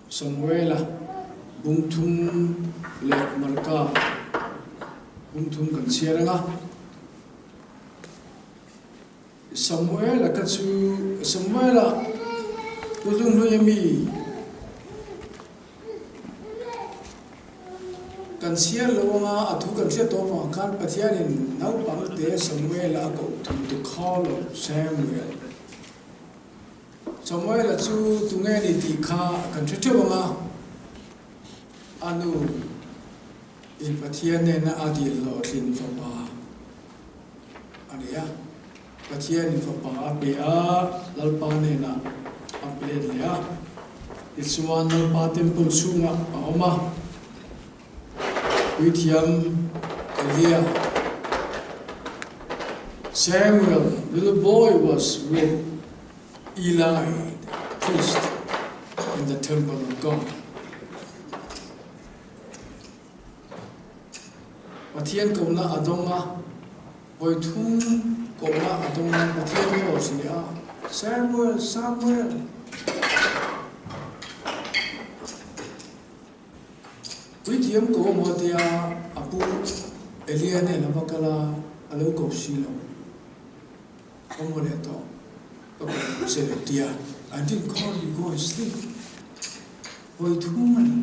Samuela bung thum leh Marka bung thum kan chhiar ang a. Samuela kha chu Samuela pu hlunghlui ami kan chhiar lo anga a thu kan hriat tawh avang khan Pathianin naupangte Samuela a koh thu to call of Samuel. Samuela chu tunge ni tih kha kan hre theuh ang a, a nu in Pathian nena a dil hlawhtlin fapa a ni a. Pathian in fapa a pe a, Lalpa nena a pe let leh a. Tichuan Lalpa temple chhungah a awm a, Puithiam Elia, Samuel, little boy was with Eli the priest in the temple of God. Pathian kohna a dawng a, vawi thum kohna a dawng a, Pathian aw si a, Samuel, Samuel. Puithiam ko maw tia a pu Elia nen a va kal a, a lo ko si lo. Ka mu leh tawh, ka ko lo che tia I didn't call you, go and sleep. Vawi thum a ni.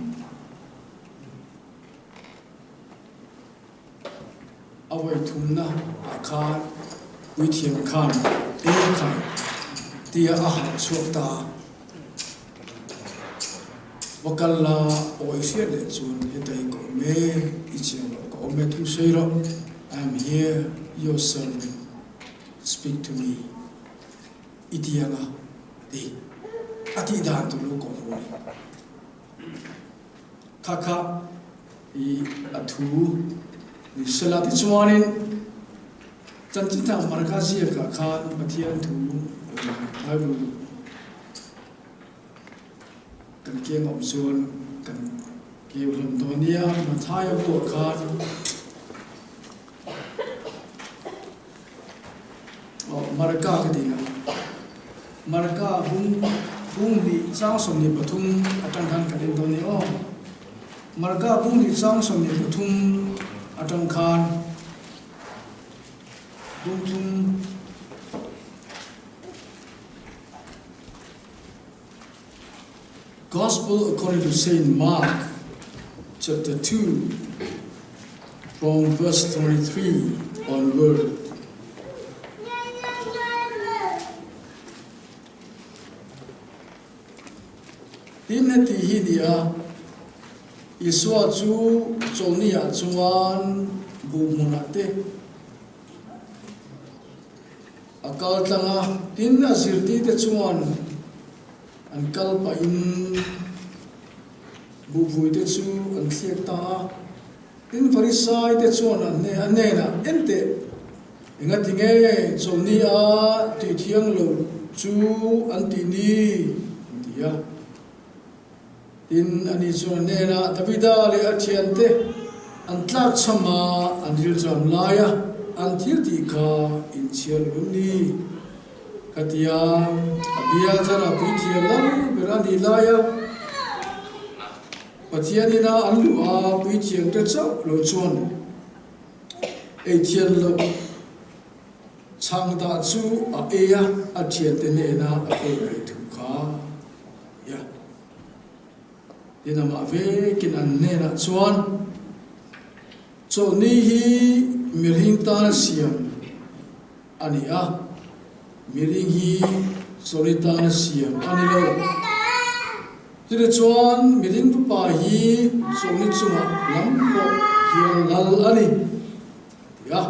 A vawi thumna ah khan puithiam khan ei khai tia a harh chhuak ta a. Va kal la awi hriat leh chuan heta i ka awm e, i chiang loh ka awm e thu sawi rawh, I am here, your servant, speak to me i ti ang a ti. A tih dan tur lo ka awm a ni. Kha kha i a thu ni sela tichuanin chanchin thang Marka ziakah khan Pathian thu Bible kan keng awm chuan kan keu hlawm dawn nia Mathaia buah khan Aw, Marka ka ti a. Marka bung bung hnih chang 23 atang khan kan en dawn ni aw. Marka bung hnih chang 23 atang khan bung thum Gospel according to Saint Mark chapter 2 from verse 23 onward. Tin heti hi ni a, Isua chu chawlhniah chuan buh hmunah te a kal tlang a, tin a zirtirte chuan An kal pahin buhpui te chu an thliak ta a. Tin, Farisai te chuan an hnenah, Enteh, engati nge chawlhni a tih thiang lo chu an tih ni? an ti a. Tin, ani chuan an hnenah, Davida leh a thiante an tlak chham a, an rilzam lai a, an thil tih kha inchhiar lo em ni? Khatia a bial thar a puithiam lal ber a nih laia Pathian ina an luh a puithiam te chauh lo chuan ei thian loh chhang dah chu a ei a, a thiante hnena a pek ve thu kha a ni a. Tin amah vekin an hnenah chuan Chawlhni hi mihring tana siam a ni a, mihring hi chawlhni tana siam a ni lo. Chutah chuan mihring fapa hi chawlhni chungah lam pawh hian lal a ni, a ti a.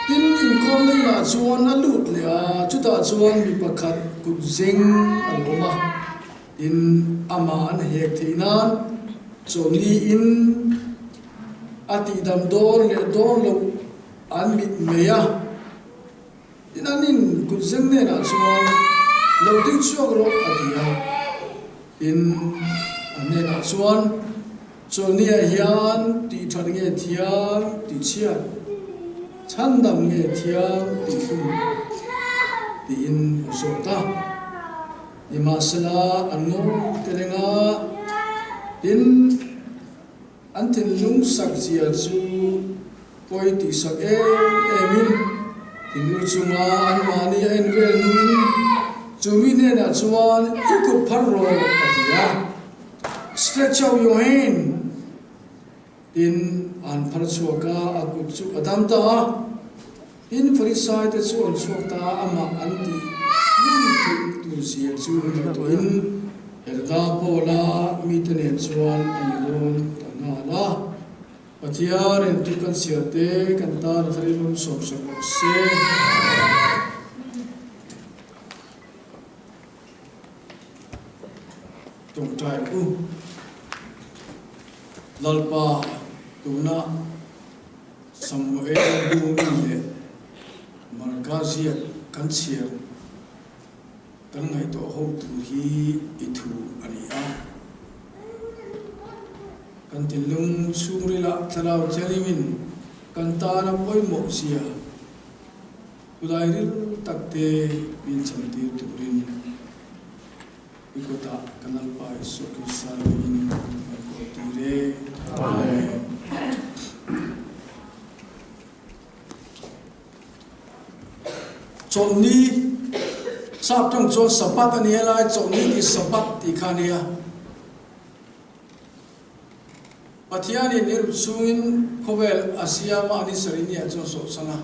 Tin, inkhawm leinah chuan a lut leh a, chutah chuan mi pakhat kut zeng a lo awm a, tin amah an hek theih nan chawlhni in a tihdam dawn leh dawn loh an mit mai a, tin an in kut zeng nenah chuan lo ding chhuak rawh a ti a, tin a hnenah chuan chawlhniah hian tih that nge thiang tih chhiat, chhandam nge thiang tih hlum tiin a zawt a. Nimahsela, an ngawi te reng a, tin, an thinlung sak zia chu pawi tihsak em emin thinur chunga anmahni a en vel hnuin chu mi hnenah chuan i kut phar rawh a ti a, Stretch out your hand. Tin, an phar chhuak a, a kut chu a dam ta a. Tin, Farisaite chu an chhuak ta a, amah an tih hlum theih tur zia chu ngaihtuahin Heroda Paula mite nen chuan a inrawn ta nghal a. Pathian entu kan siarte kan tan a tharin awm sawm sawm rawh se. Tawngtai u. Lalpa, tuna Samuel Bumi leh Marka ziak kan chhiar kan ngaihtuah ho tur hi i thu a ni a. Kan thinlung chhungrilah thlarau thianghlimin kan tana pawimawh zia Khulai ril takte min chamtir turin i kutah ka Lalpa Isua Krista hmingin kan kawl tir e. Amen. Chawlhni, Sap tawng chuan Sabbath a ni a lai, chawlhni tih Sabbath tih kha a nia. Pathianin i rut chungin khawvel a siama a ni sarih niah chuan sawhchhan a.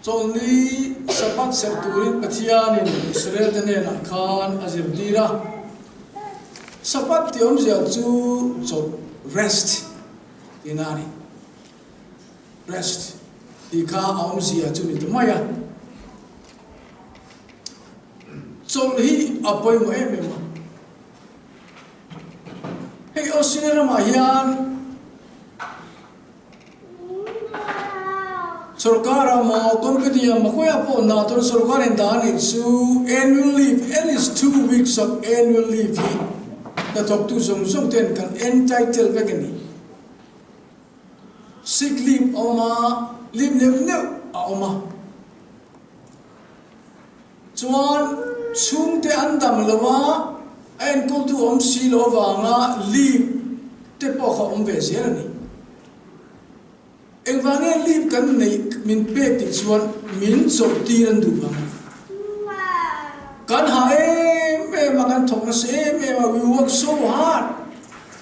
Chawlhni Sabbath serh turin Pathianin Israelte hnenah khan a zirtir a. Sabbath tih awmzia chu chawlh, rest, tihna a ni. Rest tih kha a awmzia chu ni ta mai a. Chawlh hi a pawimawh em em a. Hei Australia ramah hian sorkar ah maw company ah maw khawiah pawh hna tawn sorkar in dah anih chu annual leave at least 2 weeks of annual leave hi hnathawktu zawng zawng ten kan entitled vek a ni. Sick leave a awm a, leave neuh neuh a awm a. Chuan chhungte an dam lo a, a enkawltu awm si lo avanga leave te pawh kha awm ve zel a ni. Engvang nge leave kan neih min pek tih chuan min chawlh tir an duh vang a ni. Kan hah em em a, kan thawk nasa em em a, we work so hard,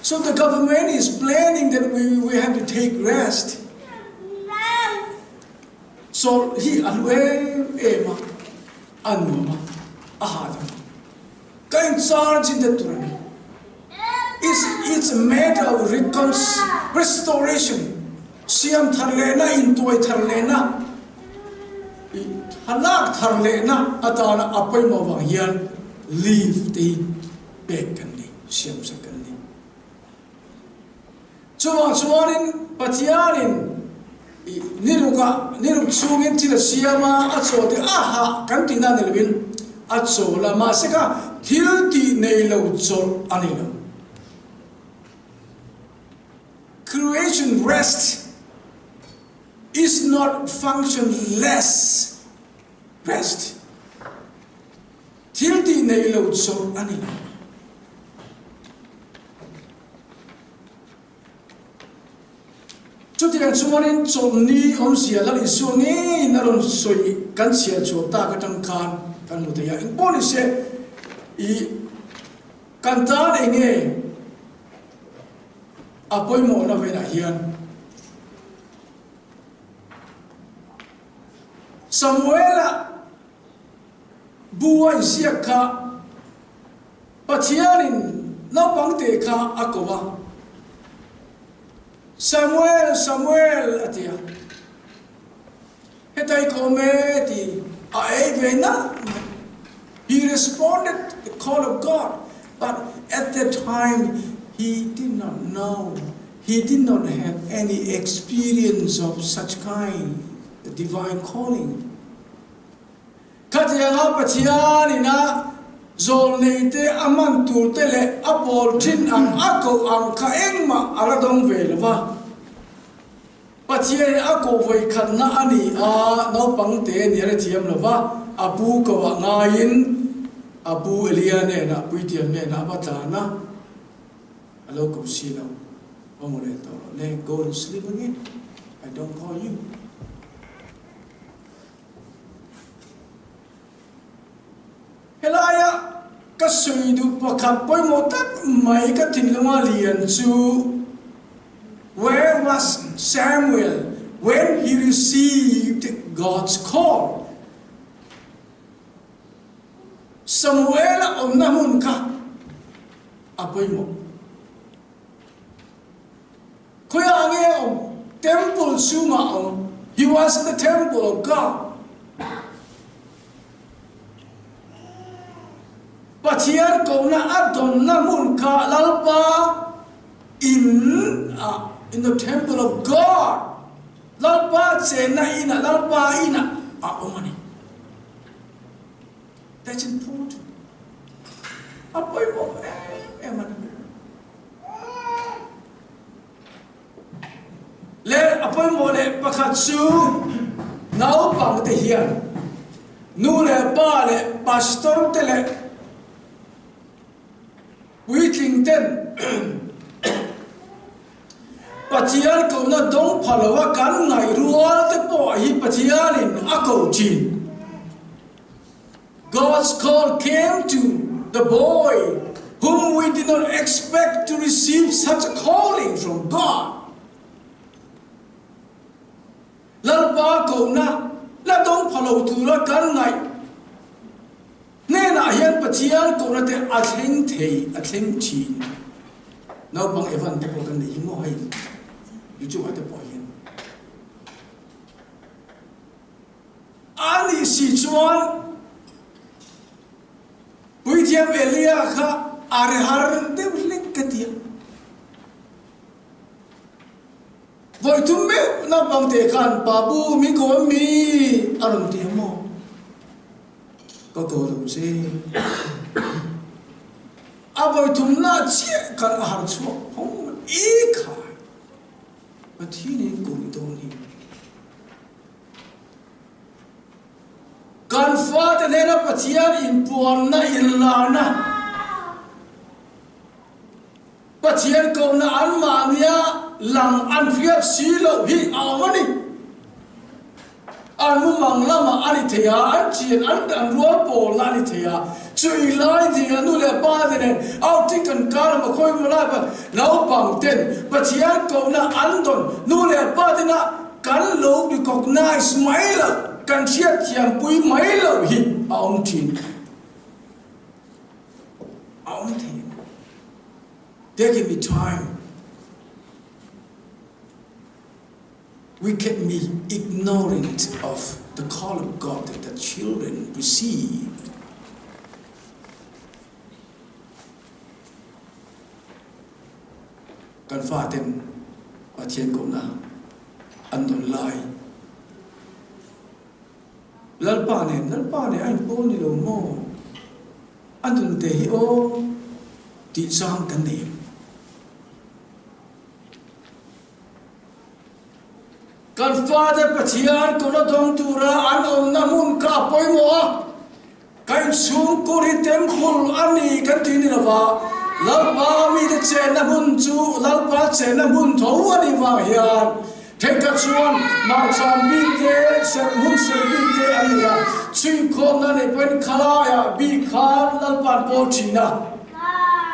so the government is planning that we we have to take rest. Chawlh hi a hlu em em a, a nuam a, a hahdam a. Ka in charge in det tur a ni. It's, it's a matter of recons, restoration, siam thar lehna, intuai thar lehna, i thalak thar lehna atana a pawimawh vang hian leave te hi pek kan ni, siamsak kan ni. Chuvang chuanin Pathianin i nirukah niruk chhungin thil a siam a, a chaw te a hah kan tihna a ni loin a chawl a, mahse kha thil tih nei lo chawlh a ni lo. Creation rest is not functionless rest. Thil tih nei lo chawlh a ni lo. Chutiang chuanin chawlhni awmzia Lal Isua ngeiin a rawn sawi kan chhiar chhuah tak atang khan kan hmu thei a. Engpawh ni se i kan tan eng nge a pawimawhna velah hian Samuela Bu a inziak kha Pathianin naupang te kha a ko a, Samuel, Samuel a ti a. Heta i ko awm e ti a ei ve nalh mai. He responded to the call of God but at that time he did not know, he did not have any experience of such kind, the divine calling. Khatianga Pathian ina zawlneite a hman turte leh a pawl thin ang a koh ang kha engmah a la dawng ve lo va. Pathianin a koh vawikhatna a ni a, naupangte ni a la thiam lo va. a pu ko ah ngaiin a pu Elia hnenah puithiam hnenah a va tlan a, a lo ko si lo. Va mu leh tawh rawh le, go and sleep again, I don't call you. Helaia ka sawi duh pakhat pawimawh tak mai ka thinlunga lian chu Where was Samuel when he received God's call? Samuel-a awmna hmun kha a pawimawh. Khawiah nge a awm? Temple chhungah a awm. He was in the temple of God. Pathian kohna a dawnna hmun kha Lalpa in ah, in the temple of God, Lalpa chenna inah, Lalpa inah a awm a ni. That's important. A pawimawh em em a ni. Le a pawimawh leh pakhat chu naupang te hian nu leh pa leh pastor te leh puitling ten Pathian kohna dawng pha lo a kan ngaih rual te pawh hi Pathianin a ko thin. God's call came to the boy whom we did not expect to receive such a calling from God. Lalpa kohna la dawng pha lo tura kan ngaih hnenah hian Pathian kohna te a thleng thei, a thleng thin. Naupang Evan te pawh kan nei hi maw hei YouTube ah te pawh hian. A nih si chuan Puithiam Elia kha a ri har deuh hlek ka ti a. Vawi thum meuh naupangte khan Babu min ko em mi a rawn ti a maw? Ka ko lo che. A vawi thumna chiah khan a har chhuak phawng mai. I khai! Pathian in ko dawn hi. Kan fate hnena Pathian inpuanna inlarna, Pathian kohna anmahnia lang an hriat si loh hi a awm a ni. An mumang lamah a ni thei a, an thian, an an rual pawlna a ni thei a. Chui lai ding a nu leh pa te nen outing kan kar a makhawi maw lai pawn naupang ten Pathian kohna an dawn nu leh pa tena Kan lo recognize mai loh, kan hriatthiampui mai loh hi a awm thin. A awm thei. There can be time we can be ignorant of the call of God that the children receive. Kan faten Pathian kohna an dawn lai. Lalpa nen, Lalpa nen a inpawl ni lo maw? A nun te hi aw tih chang kan nei em? Kan fate Pathian kohna dawng tura an awmna hmun kha a pawimawh a. Kan chhungkur hi temple a ni kan ti ni lova, Lalpa mite chenna hmun chu Lalpa chenna hmun tho a nih vang hian thenkhat chuan maucham bik te, serh hmun serh bik te an nei a, chhuikhawmna neih pawhin khalaiah bik khan Lalpa an pawl thin a,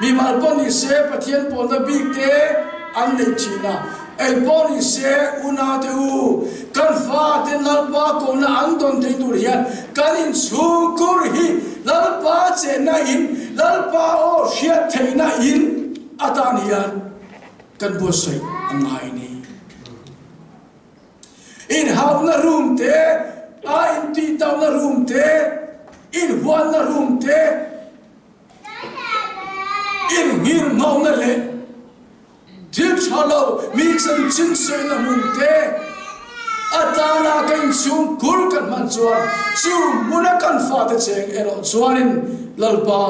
mimal pawh ni se Pathian pawlna bik te an nei thin a. Eng pawh ni se, unaute u, kan faten Lalpa kohna an dawn thei tur hian kan inchhungkur hi Lalpa chenna in, Lalpa aw hriat theihna in atan hian kan buatsaih a ngai a ni. Inhauhna room te, a intihtauna room te, inhuanna room te, inngirnghohna leh Thil tha lo mi chanchin sawina hmun te atana ka inchhung kul kan hman chuan chu hmuna kan fate cheng erawh chuanin Lalpa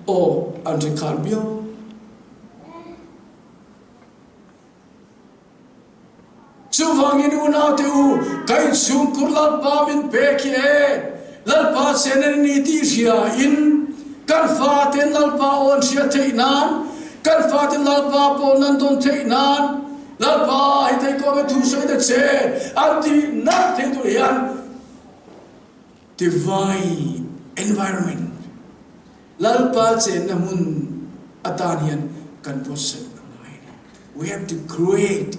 aw an ri khan viau. Chuvangin unaute u, ka inchhung kur Lalpa min pek hi e. Lalpa chen an ni tih hria in kan faten Lalpa aw an hriat theih nan, kan faten Lalpa pawn an dawn theih nan, Lalpa hi thei kawm e thu sawi ta che an tih nalh thei tur hian Divine environment Lalpa chenna hmun atan hian kan buatsaih a ngai a ni. We have to create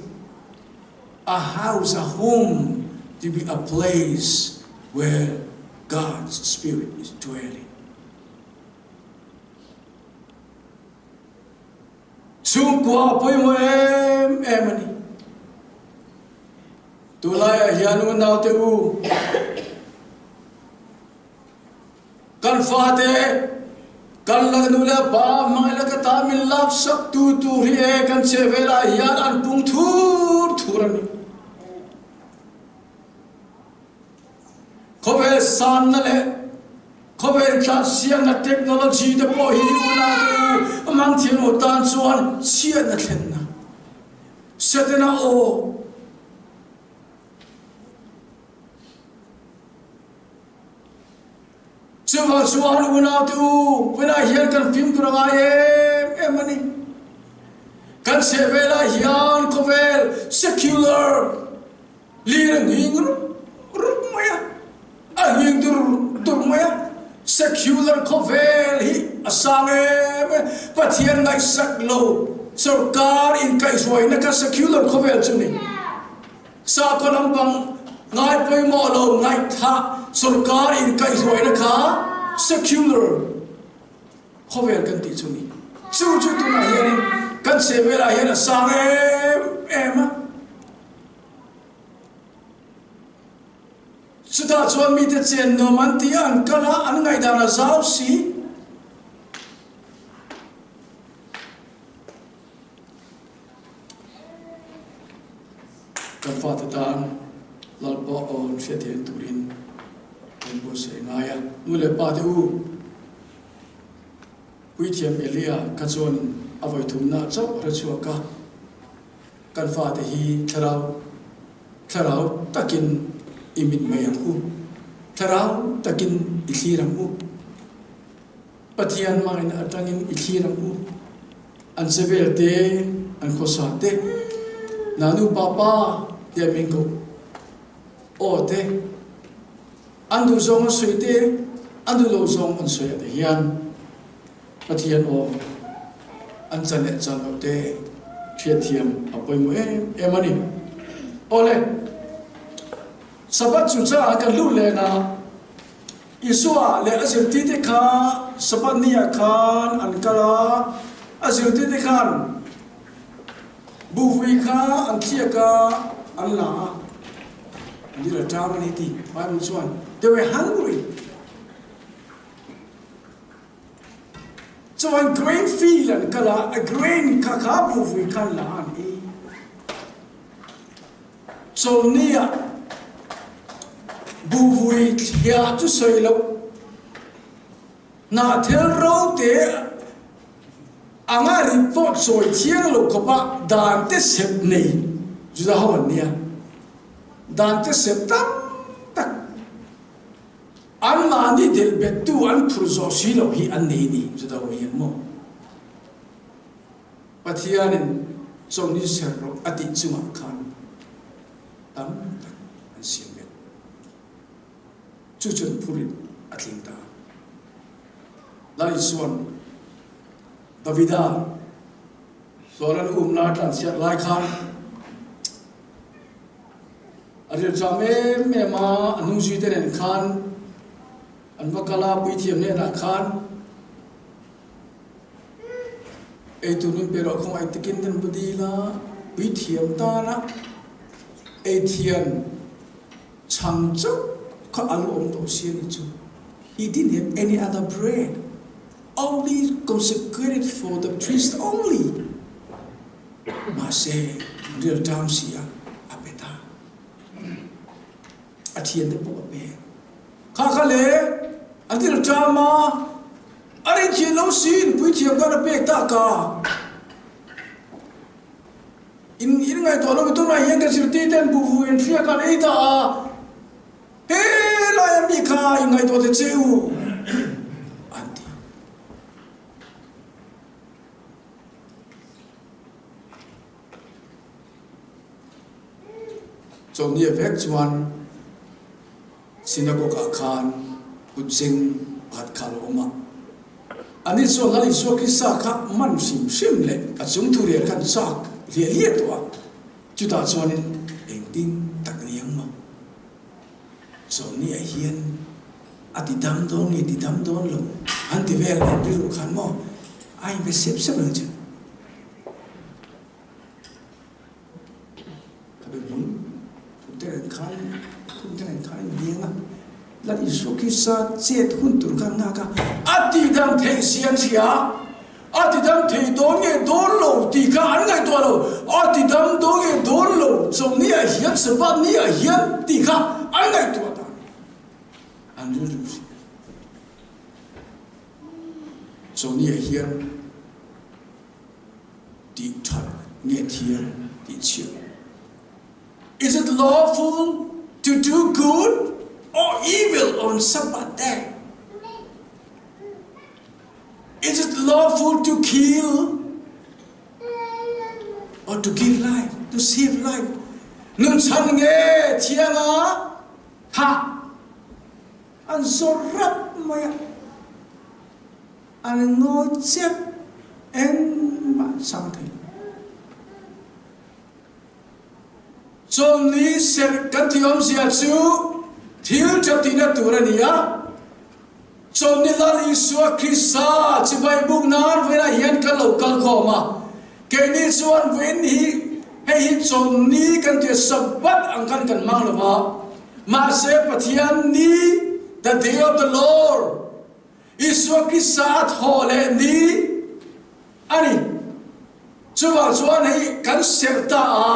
a house, a home to be a place where God's spirit is dwelling. Chhungkua a pawimawh em em a ni. Tunlaiah hian unaute u, Kan fate, kan la nu le pa hmangaih la ka ta min laksak tu tur hi e kan che velah hian an pung thur thur a ni. Khawvel sanna leh khawvel tlansiakna technology te pawh hi unaute u a hmang thiam lo tan chuan chhiatna thlenna Setana aw Chuvang chuan unaute u, tunah hian kan fimkhur a ngai em em a ni. Kan chhehvelah hian khawvel secular lir a nghing rup rup mai a, a nghing dur dur mai a. Secular khawvel hi a sang em em, Pathian ngaihsak lo sorkar inkaihhruaina kha secular khawvel chu ni. Sakhaw lampang ngai pawimawh lo ngaihthah sorkar inkaihhruaina kha secular khawvel kan tih chu a ni. Chu chu tunah hianin kan chhehvelah hian a sang em em a. Chutah chuan mite chen nuam an ti a, an kal a, an ngaihdan a zau si. Kan fate tan Lalpa awn hriathian turin kan buatsaih ngai a. Nu leh pa te u, Puithiam Elia kha chuan a vawi thumna chauh a hre chhuak a, kan fate hi thlarau thlarau takin i mit mai ang u, thlarau takin i thlir ang u. Pathian hmangin atangin i thlir ang u. An che vel te, an khawsa te, Nanu papa tiah min koh aw te, an duh zawng an sawi te, an duh lo zawng an sawi ah te hian Pathian aw an chan leh chan loh te hriatthiam a pawimawh em em a ni. Awle, Sabbath chungchangah kan luh leh na. Isua leh a zirtirte kha Sabbath niah khan an kal a, a zirtirte khan buhvui kha an thliak a, an la a, an dil a ṭam a ni ti Bible chuan they were hungry. Chuan grain field an kal a, a grain kha kha buhvui kha an la a an ei. Chawlhnia buhvui thliah chu sawi loh, hnahthel ro te anga report sawi thiang lo khawpa dan te sep nei Juda ho an nia. Dan te sep tam tak anmahni delh bettu an phur zawh si loh hi an nei ni Juda ho hian maw? Pathianin chawlhni ser rawh a tih chungah khan tam tak an siam bet. Chu chuan phurin a tling ta. Lal Isua'n Davida Saul-an umna a tlanchhiat lai khan a rilṭam em em a, a hnungzuite nen khan an va kal a, puithiam hnenah khan Eitur min pe rawh khawngaih takin kan va dil a, puithiam tana eithian chhang chauh kha a lo awm tawh si a ni chu. He didn't have any other bread, only consecrated for the priest only. Mahse, real term si a, a pe ta. A thiante pawh a pe. Kha kha le, a dil ṭam a, a rinthian lo siin puithiam khan a pek tak a. In in ngaihtuah lo mi tunah hian ka zirtir ten buhvu in hriak an ei ta a, he lai mi kha i ngaihtuah ta che u, an ti. Chawlhni a vek chuan Synagogue-ah khan kutzeng pakhat kha a lo awm a. Ani chuan Lal Isua Krista kha man hrim hrim leh a chungthu rial khan chak hliah hliah tawh a. Chutah chuanin engtin tak ni ang maw? Chawlhni ah hian a ti dam dawn nge ti dam dawn lo an ti vel en rilru khan maw a inbe sep sep reng chu. Ka be hmun khum te reng khan khum te reng khan in biang a, Lal Isua Krista chet hun tur khan nghak a, a ti dam theih si an hria. A ti dam thei dawn nge dawn lo tih kha an ngaihtuah lo, a ti dam dawn nge dawn lo chawlhni ah hian Sabbath ni ah hian tih kha an ngaihtuah dan an rilru hria. Chawlhni ah hian tih that nge thiam tih chhiat. Is it lawful to do good or evil on Sabbath day? Is it lawful to kill or to give life, to save life? Nun chan nge thiang a tha an zawr rap mai a an ngawi chep engmah chang thei lo. Chawlhni serh kan tih awmzia chu thil tha tihna tur a ni a. Chawlhni Lal Isua Krista chibai buk nan vawiinah hian kan lo kal khawm a. Keini chuan vawiin hi hei hi chawlhni kan tih a, Sabbath ang khan kan hmang lo va. Mahse Pathian ni, the day of the Lord, Isua Krista a thawh leh ni a ni. Chuvang chuan hei kan serh ta a,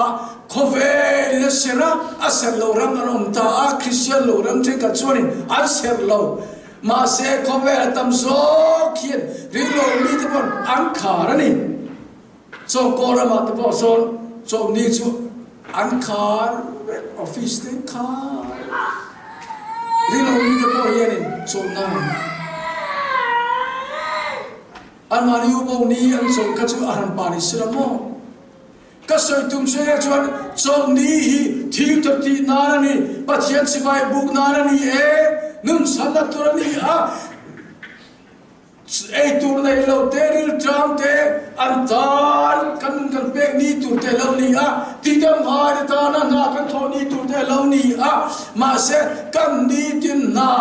khawvelin a serh a, a serh lo ram an awm ta a, Kristian lo ram thenkhat chuanin an serh lo. Mahse khawvel a tam zawk hian rilru mite pawn an khar a ni. Chawngkaw ramah te pawh sawn chawlhni chu an khar vek, office te an khar vek. Rilru mite pawh hianin chawlhna an nei. Anmahni u bo ni an chawlh kha chu a han pa ni si lo maw? Ka sawi tum che ah chuan chawlhni hi thil tha tih nan a ni, Pathian chibai buk nan a ni e, nun chhanna tur a ni a, ei tur nei lo te, rilṭam te an tan kan nun kan pek ni tur te lo ni a, tidam ngai te tana hna kan thawh ni tur te lo ni a, mahse kan nitin hna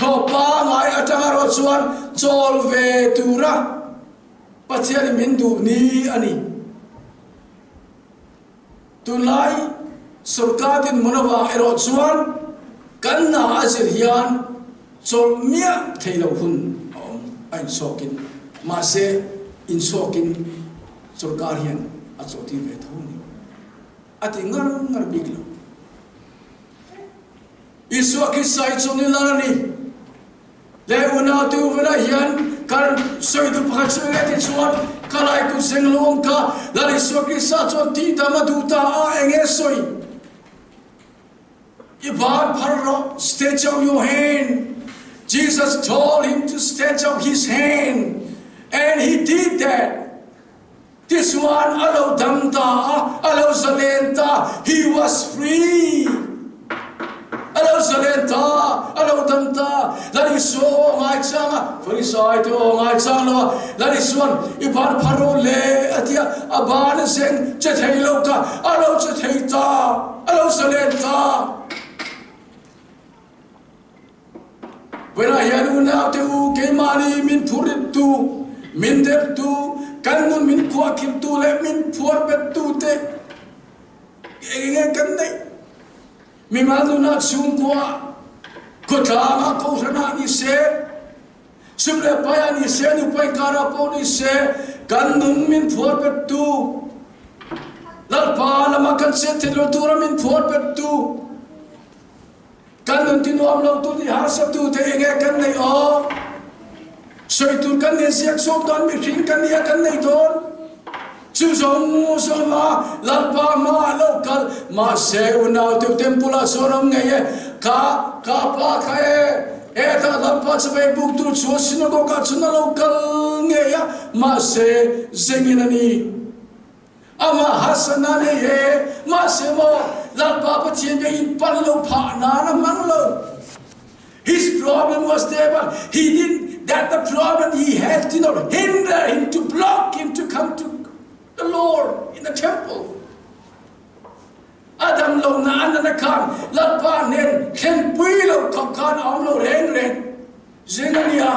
Thaw pangai atanga rawh chuan chawl ve tura Pathianin min duh ni a ni. Tunlai sorkar dinhmun avang erawh chuan kan hna a zir hian chawlh miah thei lo hun a awm a insawkin. Mahse, insawkin sorkar hian a chawhtir ve tho a ni. A ti ngar ngar bik lo. Isua Krista hi chu ni lar a ni. Le unau te uvenah hian kan sawi duh pakhat chu enge tih chuan ka lai kut zeng lo awm kha Lal Isua Krista chuan tihdam a duh ta a enge sawi i ban phar rawh stretch out your hand Jesus told him to stretch out his hand and he did that Tichuan a lo dam ta a, a lo zalen ta, he was free. A lo zalen ta, a lo dam ta. Lal Isua aw ngai chang a, Farisai te aw ngai chang lo a, Lal Isuan i ban phar rawh le a ti a, a ban a zeng che thei lo ka, a lo che thei ta, a lo zalen ta. Vawiinah hian unaute u, keimahni min phurrittu, min dertu, kan nun min khuahkhirtu leh min phuarbettute eng nge kan neih? Mimal nunah chhungkua, khawtlangah kohhranah ni se, sum leh paiah ni se, nupa inkarah pawh ni se, kan nun min phuarbettu, Lalpa lama kan chet theih lo tura min phuarbettu, Kan nun ti nuam lo tu nih harsa tu te enge kan neih aw? Sawi tur kan nih ziak sawm dawn mihring kan nih a kan nei dawn. Chu zawng zawng a Lalpa hma ah lo kal mahse unau teu temple ah sawn awm ngei e ka. Ka pa kha e, hetah Lalpa chawei buk tur chuan synagogue ah chuan a lo kal ngei a, mahse zengin a ni. Amah harsatna a nei e, mahse maw Lalpa Pathian biak in pan lo phah nan a hmang lo. His problem was there but he didn't that the problem he had did not hinder him to block him to come to the Lord in the temple. A dam lo na an na khan Lalpa hnen thlenpui lo khawp khan a awm lo reng reng. Zing a nia.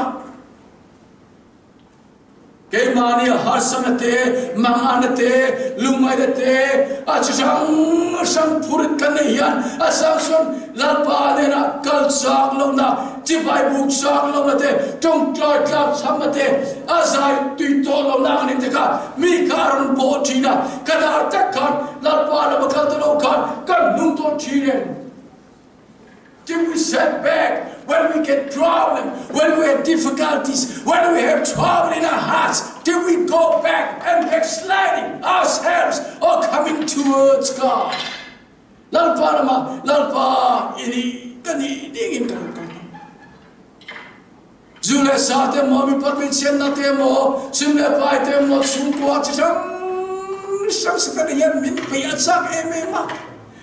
Keimahni a harsana te, mangana te, lungngaina te, a chi hrang hrang phurit kan nei hian a sang chuan Lalpa nena kal chak lohna, chibai buk chak lohna te, tawngtai tlak chhamna te, a zai tui tawh lohna ang ni te kha mi kha a rawn bawh thin a, ka dar tak khan Lalpa lama kal ta lo khan kan hnung tawh thin em? Did we set back when we get problem, when we have difficulties, when we have trouble in our hearts? Did we go back and backsliding ourselves or coming towards God? Lalpa rama, Lalpa ini ka ni ding in kan kal. Zu le sa te maw, mi parmi chianna te maw, sim le pai te maw, chhungkua chi hrang hrang Satan hian min bei a chak em em a.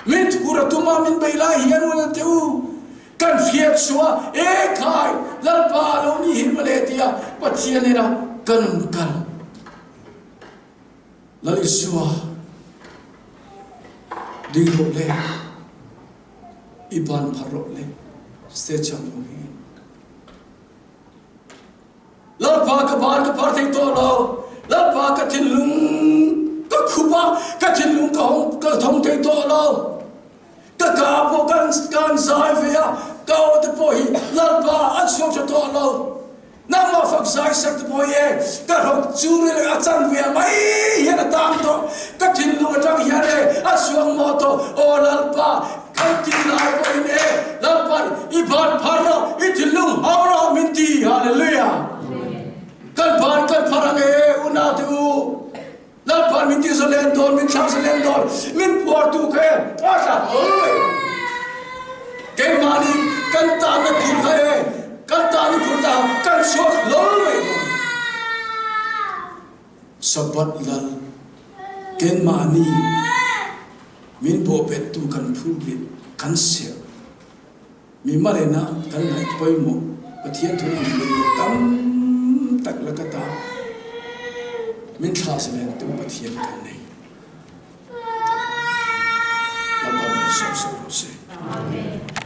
Min thur a tum a, min bei lai hian un te u. Kan hriat chua e khai Lalpa lo ni hi male tia Pathian ina kan kal. Lal Isua ding rawh le i ban phar rawh le stage ang lo hi. Lalpa ka ban ka phar thei tawh lo. Lalpa ka thinlung ka khup a, ka thinlung ka hong ka thong thei tawh lo. Ka ka pawh kan kan zai ve a, ka aw te pawh hi Lalpa an chhuak tha tawh lo. Nangmah fak zai sak te pawh hi e, ka hrok chu rilrek a chan ve a mai hian a tang tawh. Ka thinlung atang hian e, a chhuak mawh tawh. Aw Lalpa, kan ti lai pawhin e, Lalpa i ban phar rawh, i thinlung hau rawh min ti. Hallelujah! Kan ban kan phar ang e, unau te u. Lalpa min ti zalen dawn, min thlang zalen dawn, min puartu kha e, a tla oi. Keimahni kan tanna phur kha e, kan tanna phur ta kan chhuak hlawl mai dawn. Sabbath lal keimahni min bawhbettu kan phur bit kan serh. Mi malena kan ngaih pawimawh Pathian thu ang lei lo tam tak laka ta min thla zalentu Pathian kan nei. Lalpa malsawm sak rawh se. Amen.